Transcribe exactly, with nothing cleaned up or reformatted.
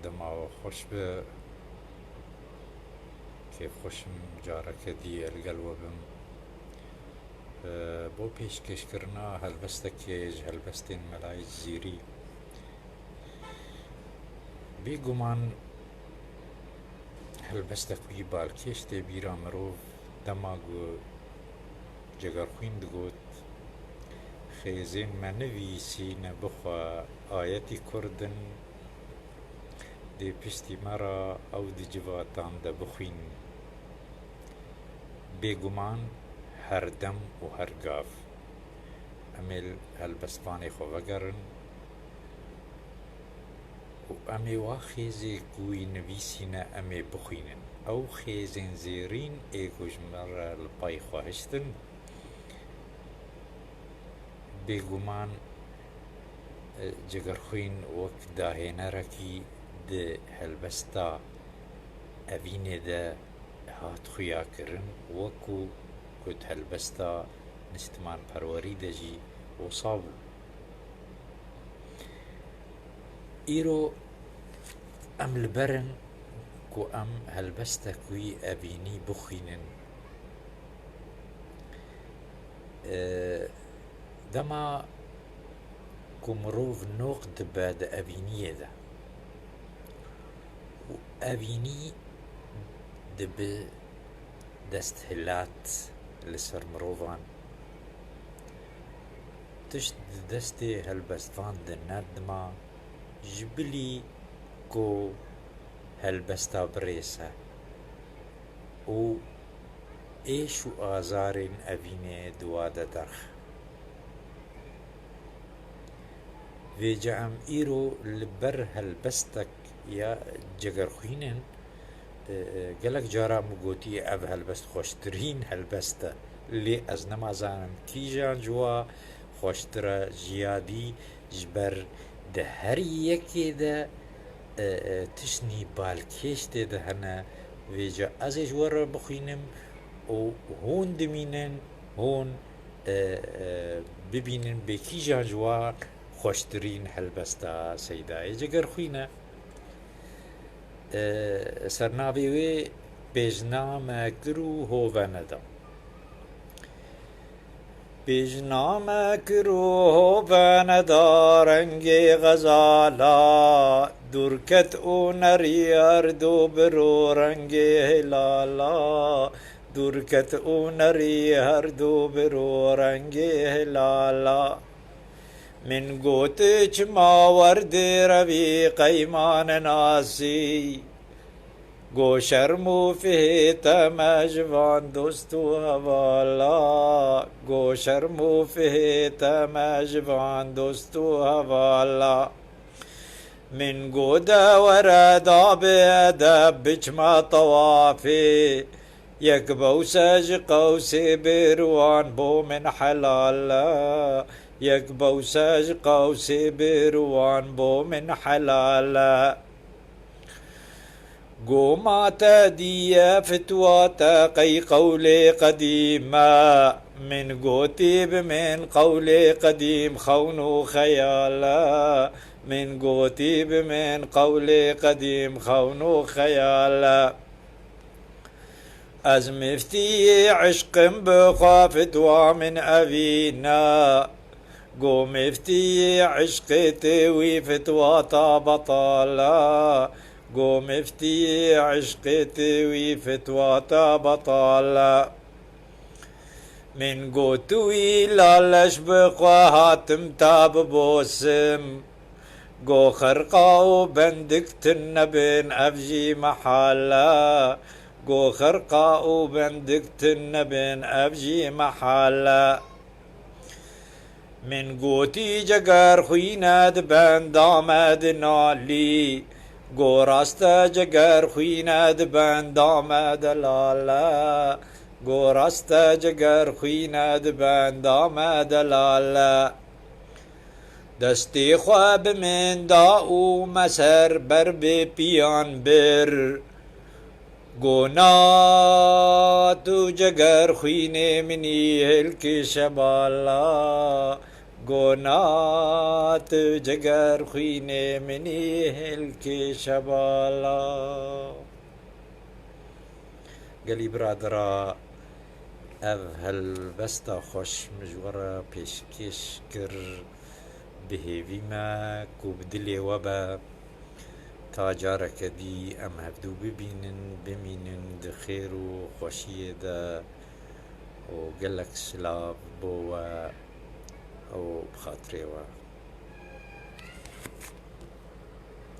Dema we xweş be. Kêfxweş im careke dî li gel we bim. Bo pêşkêşkirina helbestekê ji helbestên Melayê Cizîrî. Bêguman helbestek wî balkêş tê bîra mirov dema ku Cegerxwîn digot, xêzên me nivîsîne bixwe ayetî Kurd in, dê piştî me re ew di civatan de bixwînin. Bêguman her dem û her gav em ê li helbestvanê xwe vegerin û em ê wa xêzê ku wî nivîsîne em ê bixwînin. Ew xêzên zêrîn ê ku ji me re li pay xwe hiştin. Bêguman, e, Cegerxwîn wek dahênerekî di helbesta Evînê de hat xuya kirin, wekû ku di helbesta niştimanperwerî de jî wisa bû. Îro em li ber in ku em helbestek wî evînî bixwînin. E, dema ku mirov noq dibe di evîniyê de û evînî dibe desthilat li ser mirovan, tişt di destê helbestvan de nedima, ji bilî ku helbesta birêz e û êş û azarên evînê di wa de derxe. Vêca em îro li ber helbestek ya Cegerxwîn in, e, e, gelek cara min gotiye ev helbest xweştirîn helbest e. Lê ez nema zanim kîjan ji wa xweştir e, ji ya dî, ji ber di her yekê de, e, e, tiştnî balkêş tê de hene. Vêca ez ê ji we re bixwînim û hûn dimînin, hûn, e, e, bibînin bê kîjan ji wa xweştirîn helbesta Seydayê Cegerxwîn e. E, sernavê wê Pêjna me kir û hove neda. Pêjna me kir û hove neda rengê xezala, dûr ket û nerî her du bir û rengê hilala, dûr ket û nerî her du bir û rengê hilala. Min got, çima werdê revî qeyma nenasî? Go şerm û fihê te me ji van dost û hevala. Go şerm û fihê te me ji van dost û hevala. Min got, de were da bê edeb biçme tewafê. Yek bewse ji qewsê bêrwan bo min helal e. Yek bewse ji qewsê bêrwan bo min helal e. Go ma te diye fitwa te qey qewlê qedîm e. Min gotî bi min qewlê qedîm xewn û xeyal e. Min gotî bi min qewlê qedîm xewn û xeyal e. Ez miftiyê eşqim bi xwe fitwa min evîne. Go miftiyê eşqê tê wî fitwa ta betal e. Go miftiyê eşqê tê wî fitwa ta betal e. Min got wî laleş bi xwe hatim ta bibosim. Go xerqa û bendik tune bin ev jî mehal e. Go xerqa û bendik tune bin ev jî mehal e. Min gotî ceger xwîne di benda me dinalî. Go rast e ceger xwîne di benda me delal e. Go rast e ceger xwîne di benda me delal e. Destê xwe bi min da û me ser ber bi piyan bir. Go na tu ceger xwînê min î hilkişe bala. Gona tu ciger xwînê minî hilkê şebala. Gelî biradera, ev helbesta xweş min ji we re pêşkêş kir. Bi hêvî me ku bi dilê we be, ta careke dî em hevdû bibînin, bimînin di xêr û xweşiyê de û gelek silav bo we û bi xatirê we.